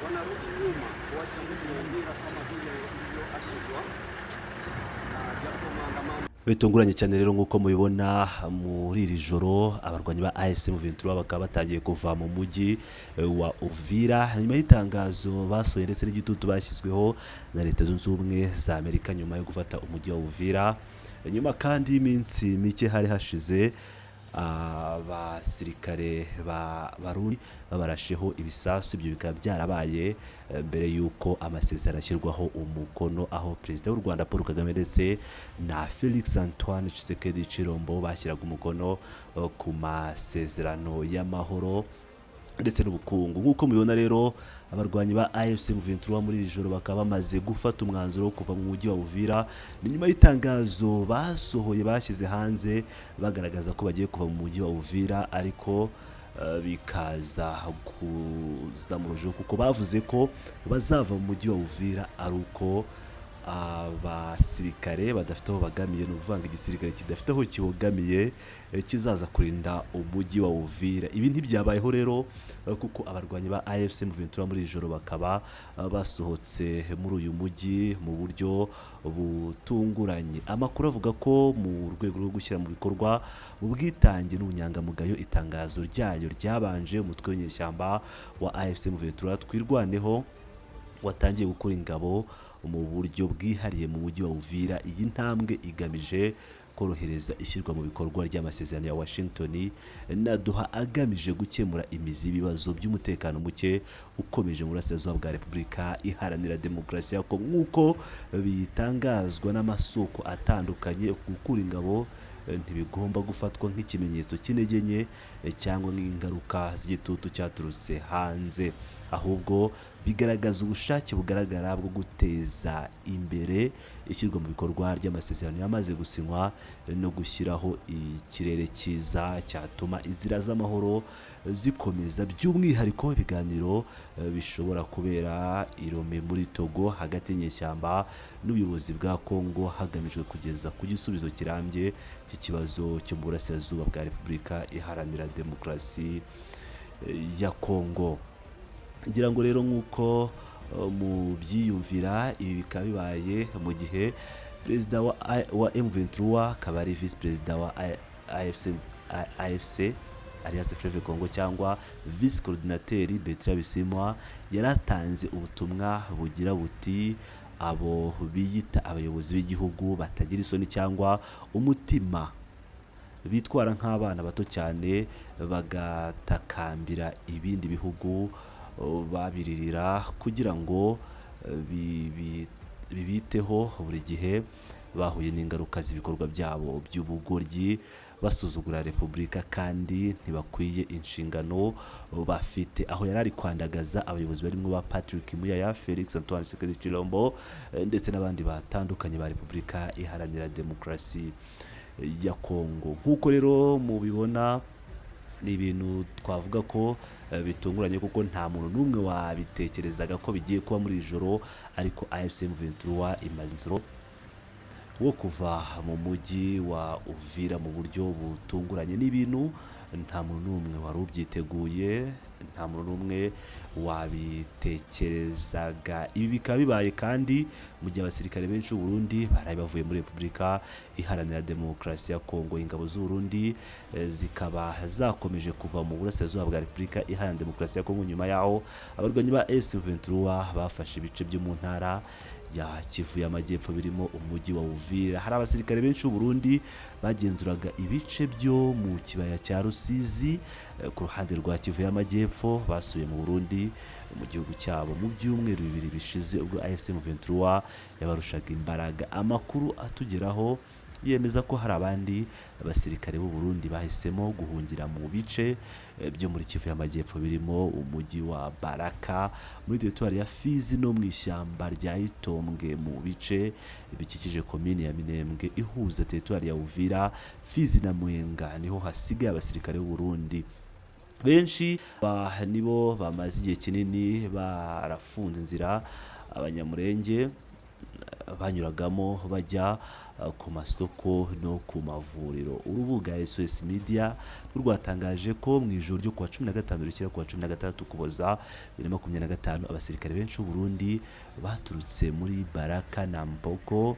Wanarudi nyuma kuacha mji wa Uvira kama vile ilivyoashiriwa na japo maandamano Bitunguranye cyane rero, nk'uko mubibona, muri iri joro abarwanyi ba AFC M23 bakaba batangiye kuva mu mujyi wa Uvira nyuma y'itangazo basohoye ndetse n'igitutu bashyizweho na Leta Zunze Ubumwe za Amerika nyuma yo gufata umujyi wa Uvira. Nyuma kandi y'iminsi mike hari hashize abasirikare ba Barundi babarasheho ibisasu, ibyo bikaba byarabaye mbere y'uko amasezerano ashyirwaho umukono, aho Perezida w'u Rwanda Paul Kagame ndetse na Felix Antoine Tshisekedi Chilombo bashyiraga umukono ku masezerano y'amahoro ndetse n'ubukungu. Nk'uko mubibona rero, abarwanyi ba AFC M23 muri iri joro bakaba bamaze gufata umwanzuro wo kuva mu mujyi wa Uvira. Ni nyuma y'itangazo basohoye, bashyize hanze, bagaragaza ko bagiye kuva mu mujyi wa Uvira, ariko bikaza kuza mu rujijo kuko bavuze ko bazava mu mujyi wa Uvira ari uko abasirikare badafite aho bagamiye, ni ukuvuga ngo igisirikare kidafite aho kibogamiye, kizaza kurinda umujyi wa Uvira. Ibi ntibyabayeho rero, kuko abarwanyi ba AFC M23 muri iri joro bakaba basohotse muri uyu mujyi mu buryo butunguranye. Amakuru avuga ko mu rwego rwo gushyira mu bikorwa mu bwitange n'ubunyangamugayo itangazo ryayo ryabanje, umutwe w'inyeshyamba wa AFC M23 Twirwaneho watangiye gukora ingabo mu buryo bwihariye mu mujyi wa Uvira. Iyi ntambwe igamije korohereza ishyirwa mu bikorwa ry'amasezerano ya Washington na Doha agamije gukemura imizi y'ibibazo by'umutekano muke ukomeje mu burasirazuba bwa Repubulika Iharanira Demokarasi ya Kongo. Nk'uko bitangazwa n'amasoko atandukanye, gukura ingabo ntibigomba gufatwa nk'ikimenyetso cy'intege nke cyangwa nk'ingaruka z'igitutu cyaturutse hanze, ahubwo bigaragaza ubushake bugaragara bwo guteza imbere ishyirwa mu bikorwa ry'amasezerano yamaze gusinywa no gushyiraho ikirere cyiza cyatuma inzira z'amahoro zikomeza, by'umwihariko ibiganiro bishobora kubera i Lomé muri Togo hagati y'inyeshyamba n'ubuyobozi bwa Kongo, hagamijwe kugeza ku gisubizo kirambye cy'ikibazo cyo mu burasirazuba bwa Repubulika Iharanira Demokarasi ya Kongo. Ngira ngo rero nk'uko mubyiyumvira, ibi bikaba bibaye mu gihe perezida wa M23 akaba ari visi perezida wa AFC, Alliance Fleuve Congo, cyangwa vice coordinateur Bertrand Bisimwa yaratanze ubutumwa bugira buti: "Abo biyita abayobozi b'igihugu batagira isoni cyangwa umutima, bitwara nk'abana bato cyane, bagatakambira ibindi bihugu babiririra kugira ngo bibiteho buri gihe bahuye n'ingaruka z'ibikorwa byabo by'ubugoryi, basuzugura repubulika kandi ntibakwiye inshingano bafite." Aho yari ari kwandagaza abayobozi barimo ba Patrick Muyaya, Felix Antoine Tshisekedi Chilombo, ndetse n'abandi batandukanye ba Repubulika Iharanira Demokarasi ya Kongo. Nk'uko rero mubibona, ni ibintu twavuga ko bitunguranye kuko nta muntu n'umwe wabitekerezaga ko bigiye kuba muri iri joro, ariko AFC M23 imaze inzuro wo kuva mu mujyi wa Uvira mu buryo butunguranye. Ni ibintu nta muntu n'umwe wari ubyiteguye, nta muntu n'umwe wabitekerezaga. Ibi bikaba bibaye kandi mu gihe abasirikare benshi b'u Burundi baraye bavuye muri Repubulika Iharanira Demokarasi ya Kongo. Ingabo z'u Burundi zikaba zakomeje kuva mu burasirazuba bwa Repubulika Iharanira Demokarasi ya Kongo nyuma y'aho abarwanyi ba M23 bafashe ibice byo mu ntara ya Kivu y'Amajyepfo birimo umujyi wa Uvira. Hari abasirikare benshi b'u Burundi bagenzuraga ibice byo mu kibaya cya Rusizi ku ruhande rwa Kivu y'Amajyepfo basuye mu Burundi, mu gihugu cyabo, mu byumweru 2 bishize ubwo AFC M23 yabarushaga imbaraga. Amakuru atugeraho yemeza ko hari abandi basirikare b'u Burundi bahisemo guhungira mu bice byo muri Kivu y'Amajyepfo birimo umujyi wa Baraka muri teritwari ya Fizi no mu ishyamba rya Itombwe mu bice bikikije komini ya Minembwe ihuza teritwari ya Uvira, Fizi na Mwenga. Niho hasigaye abasirikare b'u Burundi benshi. Nibo bamaze igihe kinini barafunze inzira Abanyamurenge. banyuragamo bajya ku masoko no ku mavuriro. Urubuga SOS Media rwo rwatangaje ko mu ijoro ryo kuwa 15 rishyira kuwa 16 Ukuboza 2025, abasirikare benshi b'u Burundi baturutse muri Baraka na Mboko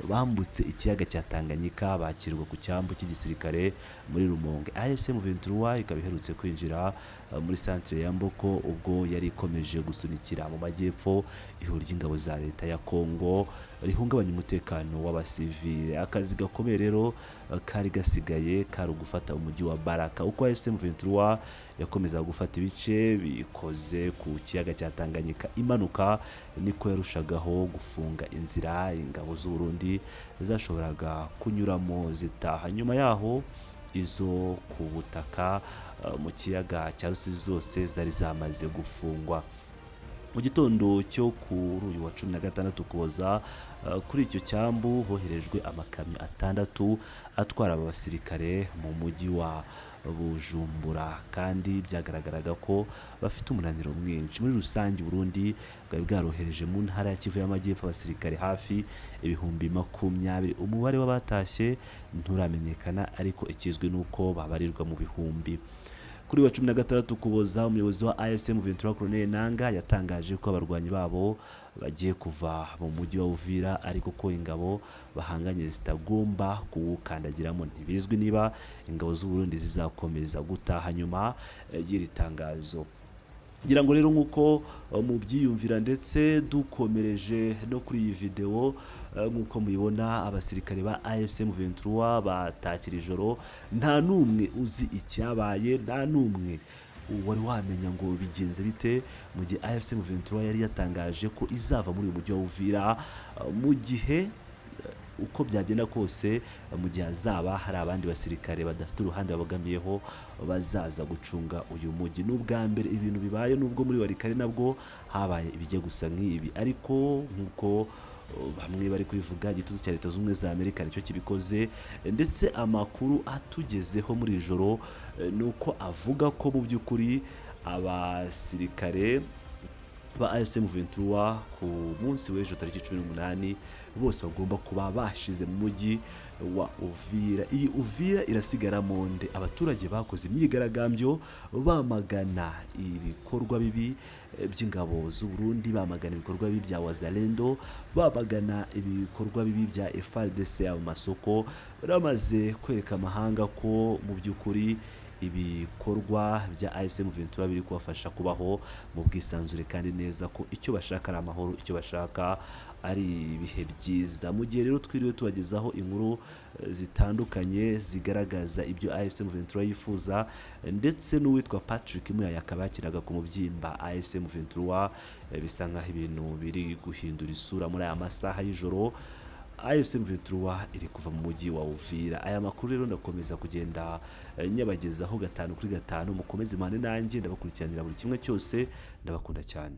bambutse ikiyaga cya Tanganyika, bakirwa ku cyambu cy'igisirikare muri Rumonge. AFC M23 ikaba iherutse kwinjira muri centre ya Mboko ubwo yari ikomeje gusunikira mu majyepfo ihuriro ry'ingabo za leta ya Congo rihungabanya umutekano w'abasivile. Akazi gakomeye rero kari gasigaye kari ugufata umujyi wa Baraka. Uko AFC M23 yakomezaga gufata ibice bikoze ku kiyaga cya Tanganyika imanuka, niko yarushagaho gufunga inzira ingabo z'u Burundi zashoboraga kunyuramo zitaha. Nyuma yaho izo ku butaka mu kiyaga cya Rusizi zose zari zamaze gufungwa. Mu gitondo cyo kuri uyu wa 16 Ukuboza, kuri icyo cyambu hoherejwe amakamyo 6 atwara aba basirikare mu mujyi wa Bujumbura, kandi byagaragaraga ko bafite umunaniro mwinshi. Muri rusange, Burundi bwari bwarohereje mu ntara ya Kivu y'Amajyepfo abasirikare hafi 20,000. Umubare w'abatashye nturamenyekana, ariko ikizwi ni uko babarirwa mu bihumbi. Kuri wa 16 Ukuboza, umuyobozi wa AFC M23 Colonel Nanga yatangaje ko abarwanyi babo bagiye kuva mu mujyi wa Uvira, ariko ko ingabo bahanganye zitagomba kuwukandagiramo. Ntibizwi niba ingabo z'u Burundi zizakomeza gutaha nyuma y'iri tangazo. Ngira ngo rero nk'uko mubyiyumvira, ndetse dukomereje no kuri iyi videwo, nk'uko mubibona, abasirikare ba AFC M23 batakira ijoro, nta n'umwe uzi icyabaye, nta n'umwe wari wamenya ngo bigenze bite, mu gihe AFC M23 yari yatangaje ko izava muri uyu mujyi wa Uvira mu gihe uko byagenda kose, mu gihe hazaba hari abandi basirikare badafite uruhande babogamiyeho bazaza gucunga uyu mujyi. Ni ubwa mbere ibintu bibaye, nubwo muri Walikale nabwo habaye ibijya gusa nk'ibi, ariko nk'uko bamwe bari kubivuga, igitutu cya Leta Zunze Ubumwe za Amerika nicyo kibikoze. Ndetse amakuru atugezeho muri iri joro ni uko avuga ko mu by'ukuri abasirikare ba AFC M23 ku munsi w'ejo tariki 18 bose bagomba kuba bashize mu mujyi wa Uvira. Iyi Uvira irasigara monde. Abaturage bakoze imyigaragambyo bamagana ibikorwa bibi by'ingabo z'u Burundi, bamagana ibikorwa bibi bya Wazalendo, bamagana ibikorwa bibi bya FARDC mu masoko. Bamaze kwereka amahanga ko mu by'ukuri ibikorwa bya AFC M23 biri kubafasha kubaho mu bwisanzure kandi neza, ko icyo bashaka ari amahoro, icyo bashaka ari ibihe byiza. Mu gihe rero twiriwe tubagezaho inkuru zitandukanye zigaragaza ibyo AFC M23 yifuza, ndetse n'uwitwa Patrick Muyaya akaba yakinaga ku mubyimba AFC M23, bisa nkaho ibintu biri guhindura isura muri aya masaha y'ijoro. AFC M23 iri kuva mu mujyi wa Uvira. Aya makuru rero ndakomeza kugenda nyabagezaho 5 kuri 5. Mukomeze mane nanjye, ndabakurikiranira buri kimwe cyose. Ndabakunda cyane.